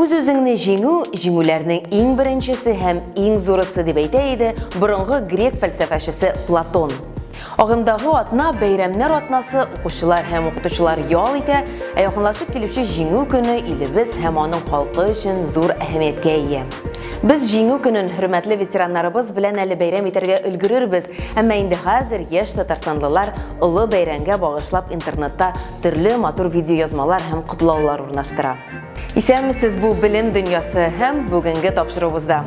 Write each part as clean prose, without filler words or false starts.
Үз-үзеңне җиңү, җиңүләрнең иң беренчесе һәм иң зурысы, дип әйтә иде борынгы грек фәлсәфәчесе Платон. Агымдагы атна бәйрәмнәр атнасы, укучылар һәм укытучылар ял итә, ә якынлашып килүче Җиңү көне илебез һәм аның халкы өчен зур әһәмияткә ия. Без Җиңү көнен хөрмәтле ветераннарыбыз белән әле бәйрәм итәргә өлгерербез, әмма инде хәзер яшь татарстанлылар олы бәйрәмгә багышлап интернетта төрле матур видеоязмалар һәм котлаулар урнаштыра. Исәнмесез, бу Белем дөньясы һәм бүгенге тапшыруыбызда.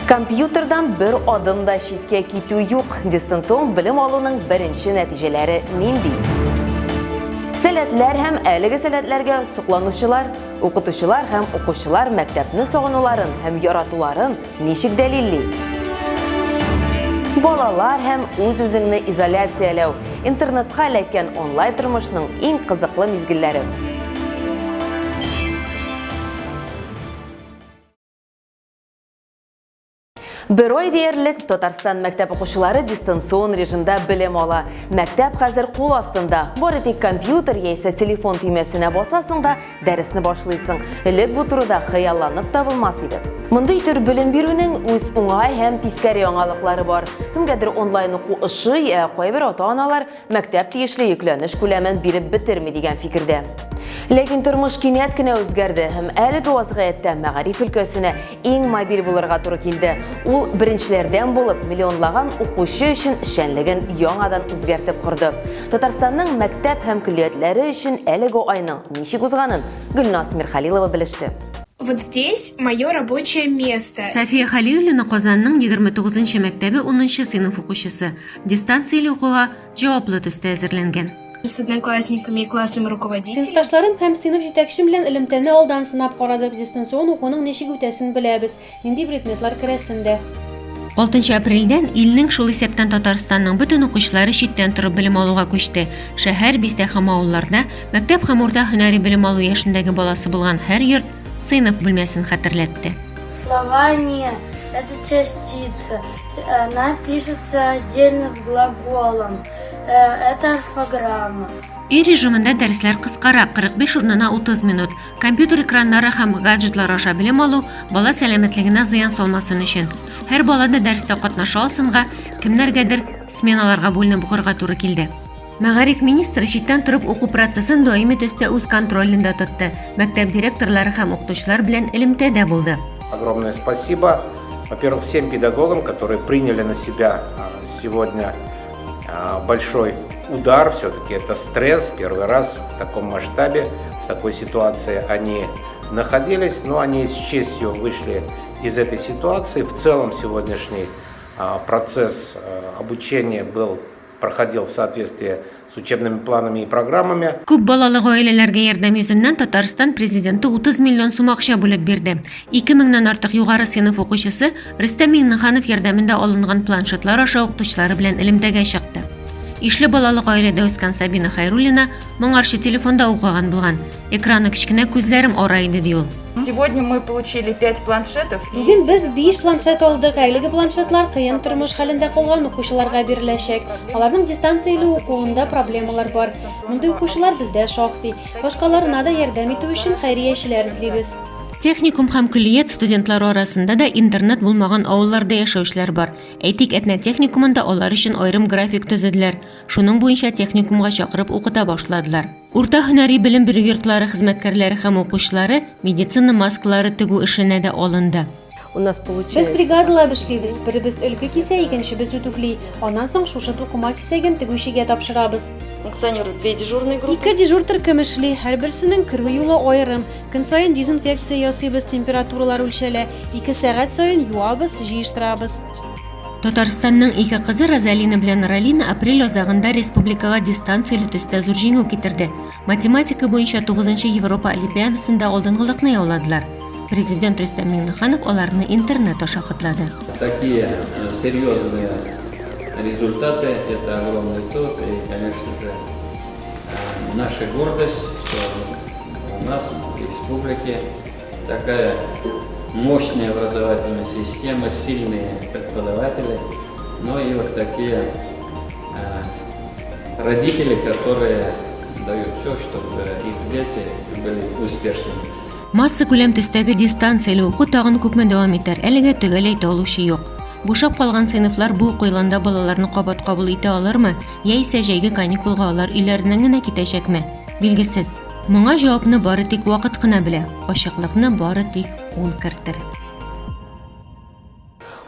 Компьютердан бер адым да читкә китү юк. Дистанцион белем алуның беренче нәтиҗәләре нинди? Сәләтләр һәм әлеге сәләтләргә сокланучылар, укытучылар һәм укучылар мәктәпне сагынуларын һәм яратуларын ничек дәлилли? Балалар һәм үз-үзеңне изоляцияләү, интернетка эләккән онлайн тормышның иң кызыклы мизгелләре. Бер ай диярлек Татарстан мәктәп укучылары дистанцион режимда белем ала. Мәктәп хәзер кул астында. Бары тик компьютер яисә телефон төймәсенә басасың да дәресне башлыйсың. Элек бу турыда хыялланып та булмас иде. Мондый төр белем бирүнең үз уңай һәм тискәре яңалыклары бар. Кемгәдер онлайн уку ошый, ә кайбер ата-аналар Мәктәп тиешле йөкләнеш күләмен биреп бетерми дигән фикердә. Ләкин тормыш кинәт кенә үзгәрде һәм әлеге вазгыятьтә мәгариф өлкәсенә иң мобиль булырга туры килде. Ул беренчеләрдән булып миллионлаган укучы өчен эшчәнлеген яңадан үзгәртеп корды. Татарстанның мәктәп һәм көллиятләре өчен әлеге айның ничек узганын Гөлназ Мирхалилова белеште. Вот здесь мое рабочее место. София Хәлиуллина Казанның 29 нчы мәктәбе унынчы сыйныф укучысы. Дистанцияле укуга җаваплы төстә әзерләнгән. С одноклассниками и классным руководителем. Сыйныфташларым һәм сыйныф җитәкчем белән элемтәне алдан сынап карадык, дистанцион укуның ничек үтәсен беләбез, нинди предметлар керәсен дә. Алтынчы апрельдән илнең, шул исәптән Татарстанның бөтен укучылары читтән торып белем алуга күчте. Шәһәр, бистә һәм авылларда мәктәп һәм урта һөнәри белем алу яшендәге баласы булган һәр йорт сыйныф бүлмәсен хәтерләтте. Слова не, это частица. Она пишется отдельно с глаголом. Э, это орфограмма. Өй режимында дәресләр кыскарак, 45 урынына 30 минут. Компьютер экраннары һәм гаджетлар аша белем алу бала сәламәтлегенә зыян салмасын өчен. Һәр бала да дәрестә катнаша алсынга, кемнәргәдер сменаларга бүленеп укырга туры килде. Мәгариф министры читтән торып уку процессын даими төстә үз контролендә тотты, мәктәп директорлары һәм укытучылар белән элемтәдә булды. Огромное спасибо, во-первых, всем педагогам, которые приняли на себя сегодня большой удар, все-таки это стресс, первый раз в таком масштабе, в такой ситуации они находились, но они с честью вышли из этой ситуации. В целом сегодняшний процесс обучения был проходил в соответствии с учебными планами и программами. Күп балалы гаиләләргә ярдәм йөзеннән Татарстан Президенты 30 миллион сум акча бүлеп бирде. 2 меңнән артык югары сыйныф укучысы Рөстәм Миңнеханов ярдәмендә алынган планшетлар аша укытучылары белән элемтәгә чыкты. Ишле балалы гаиләдә үскән Сабина Хәйруллина моңарчы телефонда укыган булган. Экраны кечкенә, күзләрем ара иде, ди ул. Сегодня мы получили 5 планшетов. Бүген без 5 планшет алдык. Әлеге планшетлар кыен тормыш хәлендә калган укучыларга биреләчәк. Аларның дистанцияле укуында проблемалар бар. Мондый укучылар бездә шактый. Башкаларына да ярдәм итү өчен хәйриячеләр эзлибез. Техникум һәм көллият студентлары арасында да интернет булмаган авылларда яшәүчеләр бар. Әйтик, Әтнә техникумында алар өчен аерым график төзеделәр. Шуның буенча техникумга чакырып укыта башладылар. Урта һөнәри белем бирү йортлары хезмәткәрләре һәм укучылары медицина маскалары тегү эшенә дә алынды. Без бригадалап эшлибез, беребез өлге кисә, икенчебез үтүкли. Аннан соң шушы тукыма кисәген тегүчегә тапшырабыз. Ике дежур төркем эшли, һәрберсенең керү юлы аерым. Көн саен дезинфекция ясыйбыз, температуралар үлчәлә. Ике сәгать саен юабыз, җыештырабыз. Татарстанның ике кызы Розалина белән Ралина апрель азагында республикага дистанцияле төстә зур җиңү китерде. Математика буенча 9 Европа олимпиадасында алдынгылыкны яуладылар. Президент Рөстәм Миңнеханов аларны интернет аша котлады. Такие э, серьезные результаты, это огромный труд и, конечно же, э, наша гордость, что у нас в республике такая мощная образовательная система, сильные преподаватели, но и вот такие э, родители, которые дают все, чтобы их дети были успешными. Массакүләм төстәге дистанцияле уку тагын күпме дәвам итәр, әлегә төгәл әйтә алучы юк. Бушап калган сыйныфлар бу уку елында балаларны кабат кабул итә алырмы, яисә җәйге каникулга алар өйләреннән генә китәчәкме, билгесез. Моңа җавапны бары тик вакыт кына белә, ачыклыкны бары тик ул кертер.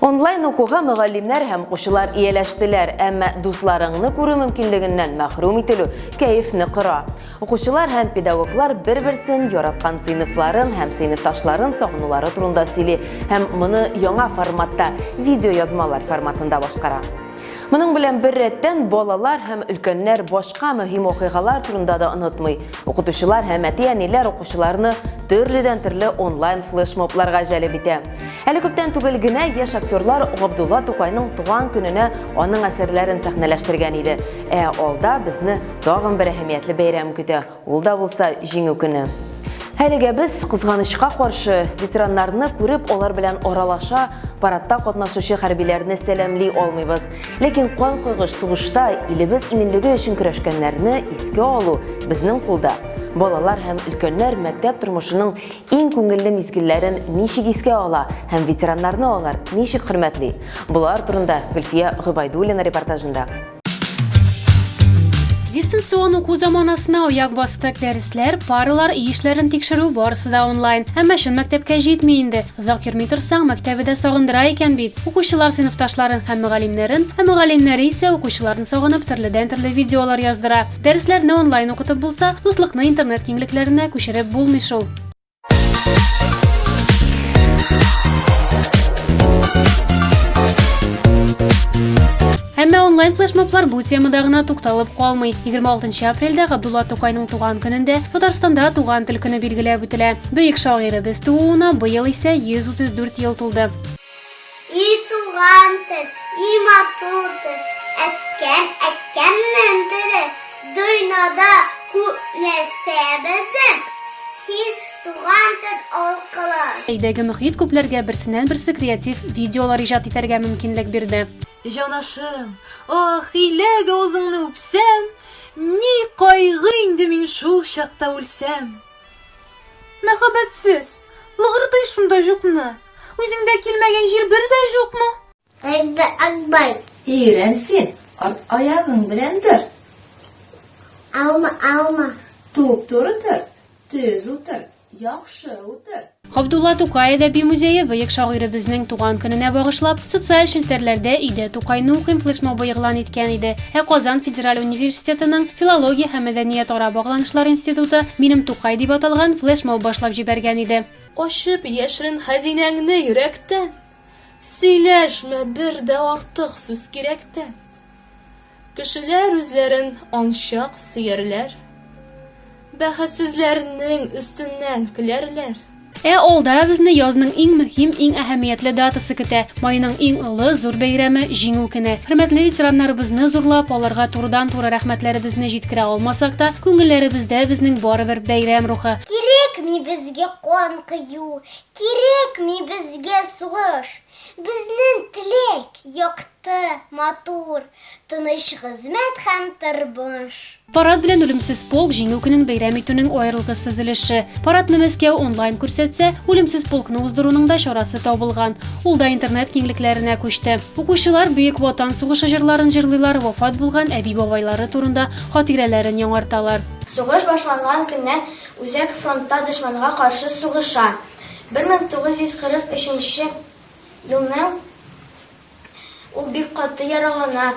Онлайн укуга мөгаллимнәр һәм укучылар ияләштеләр, әмма дусларыңны күрү мөмкинлегеннән мәхрүм ителү кәефне кыра. Укучылар һәм педагоглар бер-берсен яраткан сыйныфларын һәм сыйныфташларын сагынулары турында сөйли һәм моны яңа форматта, видеоязмалар форматында башкара. Моның белән бер рәттән балалар һәм өлкәннәр башка мөһим вакыйгалар турында да онытмый. Укытучылар һәм әти-әниләр укучыларны төрледән-төрле онлайн флешмобларга җәлеп итә. Әле күптән түгел генә яшь актерлар Габдулла Тукайның туган көненә аның әсәрләрен сәхнәләштергән иде. Ә алда безне тагын бер әһәмиятле бәйрәм көтә. Ул да булса Җиңү көне. Әлегә без, кызганычка каршы, ветераннарны күреп, алар белән аралаша, парадта катнашучы хәрбиләрне сәламли алмыйбыз. Ләкин канкойгыч сугышта илебез иминлеге өчен көрәшкәннәрне искә алу безнең кулда. Балалар һәм өлкәннәр мәктәп тормышының иң күңелле мизгелләрен ничек искә ала һәм ветераннарны алар ничек хөрмәтли? Болар турында Гөлфия Гобәйдуллина репортажында. Дистанцион уку заманасына аяк бастык. Дәресләр, паралар, өй эшләрен тикшерү барысы да онлайн. Әмма чын мәктәпкә җитми инде. Озак йөрми торсаң, мәктәбе дә сагындыра икән бит. Укучылар сыйныфташларын һәм мөгаллимнәрен, ә мөгаллимнәре исә укучыларын сагынып төрледән-төрле видеолар яздыра. Дәресләрне онлайн укытып булса, дуслыкны интернет киңлекләренә күчереп булмый шул. Әмма онлайн флешмоблар бу темада гына тукталып калмый. 26 апрельдә Габдулла Тукайның туган көнендә Татарстанда туган тел көне билгеләп үтелә. Бөек шагыйребез тууына быел исә 134 ел тулды. И туган тел, и матур тел, әткәм, әткәмнең теле, дөньяда күп нәрсә белдем, син туган тел аркылы. Өйдәге мохит күпләргә берсеннән-берсе креатив видеолар иҗат итәргә мөмкинлек бирде. Җанашым, ах, иләк авызыңны үпсәм, Ни кайгы инде мин шул чакта үлсәм. Мәхәббәтсез, лыгырдый шунда җукны. Үзеңдә килмәгән җир бер дә җукмы? Әйдә, Акбай. Өйрән син, арт аягың белән тор. Алма, алма. Туп-туры тор, төз утыр, яхшы утыр. Габдулла Тукай әдәби музее бөек шагыйребезнең туган көненә багышлап, социаль челтәрләрдә Өйдә Тукайны укыйм флешмобы игълан иткән иде. Ә Казан федераль университетының Филология һәм мәдәниятара багланышлар институты Минем Тукай дип аталган флешмоб башлап җибәргән иде. Ачып яшерен хәзинәңне йөрәктән, Сөйләшмә бер дә артык сүз кирәктән. Кешеләр үзләрен анчак сөярләр, Бәхетсезләрнең өстеннән көләрләр. Ә алда безне язның иң мөһим, иң әһәмиятле датасы көтә, майның иң олы, зур бәйрәме, Җиңү көне. Хөрмәтле ветераннарыбызны зурлап, аларга турыдан-туры рәхмәтләребезне җиткерә алмасак та, күңелләребездә безнең барыбер бәйрәм рухы. Кирәкми безгә кан кою, Кирәкми безгә сугыш. Безнең теләк, якты, матур, Тыныч хезмәт һәм тормыш. Парад белән Үлемсез полк Җиңү көнен бәйрәм итүнең аерылгысыз өлеше. Парадны Мәскәү онлайн күрсәтсә, Үлемсез полкны уздыруның да чарасы табылган. Ул да интернет киңлекләренә күчте. Укучылар Бөек Ватан сугышы җырларын җырлыйлар, вафат булган әби-бабайлары турында хатирәләрен яңарталар. Сугыш башланган көннән Үзәк фронтта дошманга каршы сугыша. 1943 елның Ул бик каты яралана.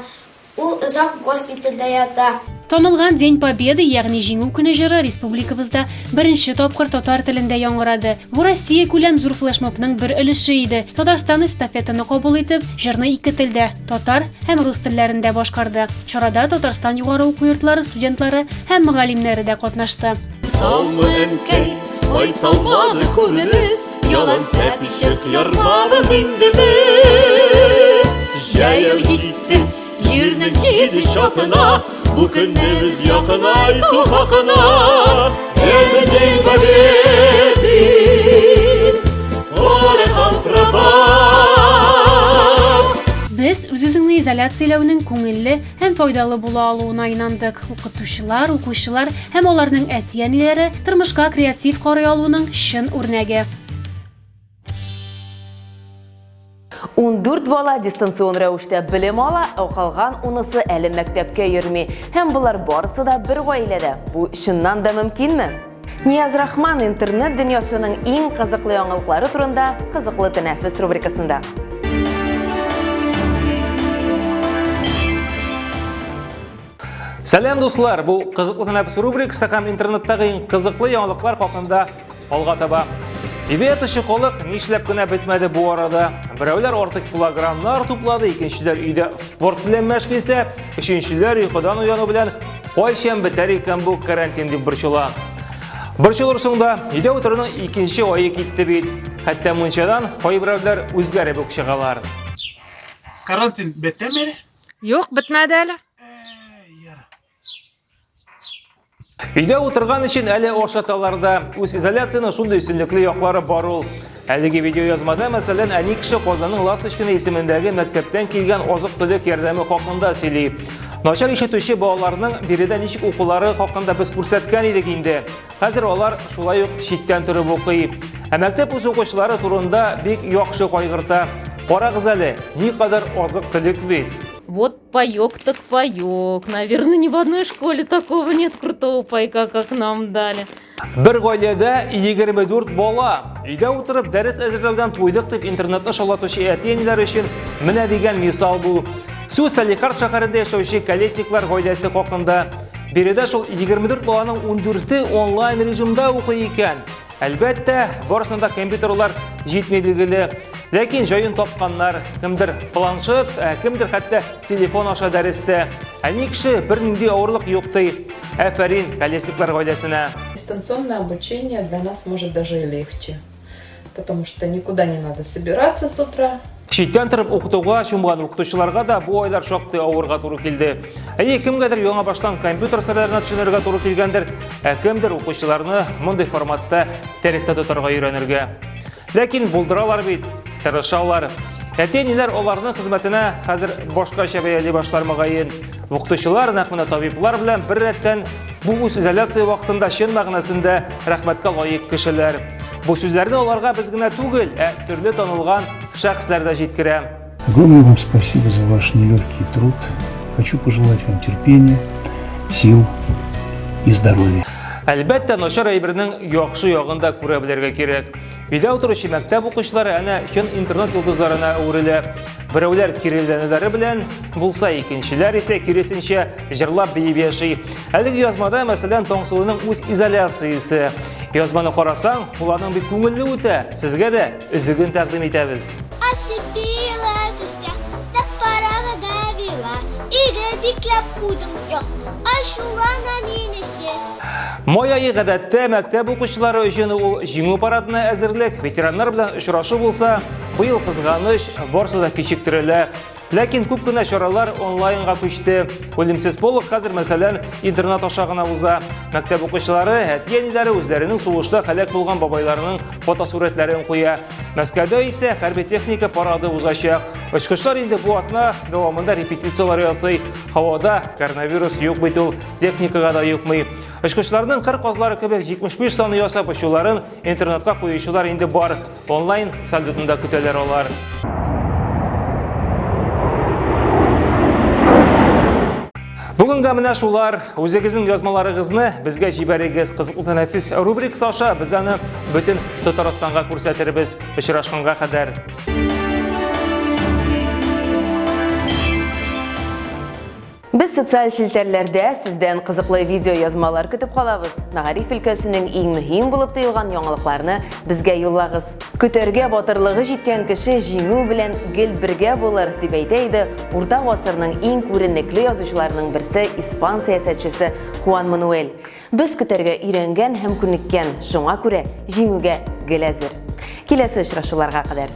Ул озак госпитальдә ята. Танылган День Победы, ягъни Җиңү көне җыры республикабызда беренче тапкыр татар телендә яңгырады. Бу Россиякүләм зур флешмобның бер өлеше иде. Татарстан эстафетаны кабул итеп, җырны ике телдә, татар һәм рус телләрендә башкарды. Чарада Татарстан югары уку йортлары студентлары һәм мөгаллимнәре дә катнашты. Саумы, әнкәй, кайталмады күңелебез, Ялан тәпи чык ярмабыз инде без. Җәяү җиттек җирнең җиде чатына, Бу көнне без якынайту хакына. Это День Победы, порохом пропах. Без үз-үзеңне изоляцияләүнең күңелле һәм файдалы була алуына инандык. Укытучылар, укучылар һәм аларның әти-әниләре тормышка креатив карый алуның чын үрнәге. 14 бала дистанцион рәвештә белем ала, ә калган унысы әле мәктәпкә йөрми. Һәм болар барысы да бер гаиләдә. Бу чыннан да мөмкинме? Нияз Рахман интернет дөньясының иң кызыклы яңалыклары турында Кызыклы тәнәфес рубрикасында. Сәлам, дуслар! Бу Кызыклы тәнәфес рубрикасы һәм интернеттагы иң кызыклы яңалыклар хакында алга таба. Өйдә ятучы халык нишләп кенә бетмәде бу арада. Берәүләр артык килограммнар туплады, икенчеләр өйдә спорт белән мәш килсә, өченчеләр йокыдан уяну белән кайчан бетәр икән бу карантин дип борчыла. Борчылырсың да, өйдә утыруның икенче ае китте бит. Хәтта мунчадан кайберәүләр үзгәреп үк чыгалар. Карантин бетәме әле? Юк, бетмәде әле. Өйдә утырган өчен әле ашаталар да. Үз изоляцияның шундый өстенлекле яклары бар ул. Әлеге видеоязмада, мәсәлән, әни кеше Казанның Ласточкина исемендәге мәктәптән килгән азык-төлек ярдәме хакында сөйли. Начар ишетүче балаларның биредә ничек укулары хакында без күрсәткән идек инде. Хәзер алар шулай ук читтән торып укый. Ә мәктәп үз укучылары турында бик яхшы кайгырта. Карагыз әле, никадәр азык-төлек бит. Вот паёк так паёк. Наверное, ни в одной школе такого нет крутого пайка, как нам дали. Бер гаиләдә 24 бала. Өйдә утырып дәрес әзерләүдән туйдык дип интернетны шаулатучы әти-әниләр өчен менә дигән мисал бу. Сүз Салехард шәһәрендә яшәүче Колесниклар гаиләсе хакында. Биредә шул 24 баланың 14-е онлайн режимда укый икән. Әлбәттә, барысына да компьютерлар җитми билгеле. Ләкин җаен тапканнар. Кемдер планшет, ә кемдер хәтта телефон аша дәрестә. Әни кеше бернинди авырлык юк ди. Афәрин Колесниклар гаиләсенә. Дистанционное обучение для нас может даже и легче, потому что никуда не надо собираться с утра. Читтән торып укытуга чумган укытучыларга да бу айлар шактый авырга туры килде. Әйе, кемгәдер яңа баштан компьютер серләренә төшенергә туры килгәндер, ә кемдер укучыларны мондый форматта дәрестә тотарга өйрәнергә. Ләкин булдыралар бит, тырышалар. Әти-әниләр аларның хезмәтенә хәзер башкача бәяли башлар мөгаен. Укытучылар нәкъ менә табиблар белән бер рәттән бу үз изоляция вакытында чын мәгънәсендә рәхмәткә лаек кешеләр. Бу сүзләрне аларга без генә түгел, ә төрле танылган шәхесләр дә җиткерә. Огромное вам спасибо за ваш нелегкий труд. Хочу пожелать вам терпения, сил и здоровья. Әлбәттә, начар әйбернең яхшы ягын да күрә белергә кирәк. Өйдә утыручы мәктәп укучылары әнә чын интернет йолдызларына әверелә. Берәүләр киреләнүләре белән булса, икенчеләр исә киресенчә җырлап биеп яши. Әлеге язмада, мәсәлән, Таңсылуның үз изоляциясе. Язманы карасаң, ул аның бик күңелле үтә. Сезгә дә өзеген тәкъдим итәбез. Ослепила ты всех, да пора довела. Өйгә бикләп куйдың, эх, ачулана минесе. Май ае гадәттә мәктәп укучылары өчен ул җиңү парадына әзерлек, ветераннар белән очрашу булса, быел кызганыч, барысы да кичектерелә. Ләкин күп кенә чаралар онлайнга күчте. Үлемсез полк хәзер, мәсәлән, интернет аша гына уза. Мәктәп укучылары, әти-әниләре үзләренең сугышта һәлак булган бабайларының фотосурәтләрен куя. Мәскәүдә исә хәрби техника парады узачак. Очкычлар инде бу атна дәвамында репетицияләр ясый. Һавада коронавирус юк бит ул, техникага да йокмый. Очкычларның кыр казлары кебек 75 саны ясап очуларын интернетка куючылар инде бар. Онлайн салютны да көтәләр алар. Бүгенгә менә шулар. Үзегезнең язмаларыгызны безгә җибәрегез. Кызыклы тәнәфес рубрикасы аша без аны бөтен Татарстанга күрсәтербез. Очрашканга кадәр. Без социаль челтәрләрдә сездән кызыклы видеоязмалар көтеп калабыз. Мәгариф өлкәсенең иң мөһим булып тоелган яңалыкларны безгә юллагыз. Көтәргә батырлыгы җиткән кеше җиңү белән гел бергә булыр, дип әйтә иде урта гасырның иң күренекле язучыларының берсе испан сәясәтчесе Хуан Мануэль. Без көтәргә өйрәнгән һәм күнеккән, шуңа күрә җиңүгә гел әзер. Киләсе очрашуларга кадәр!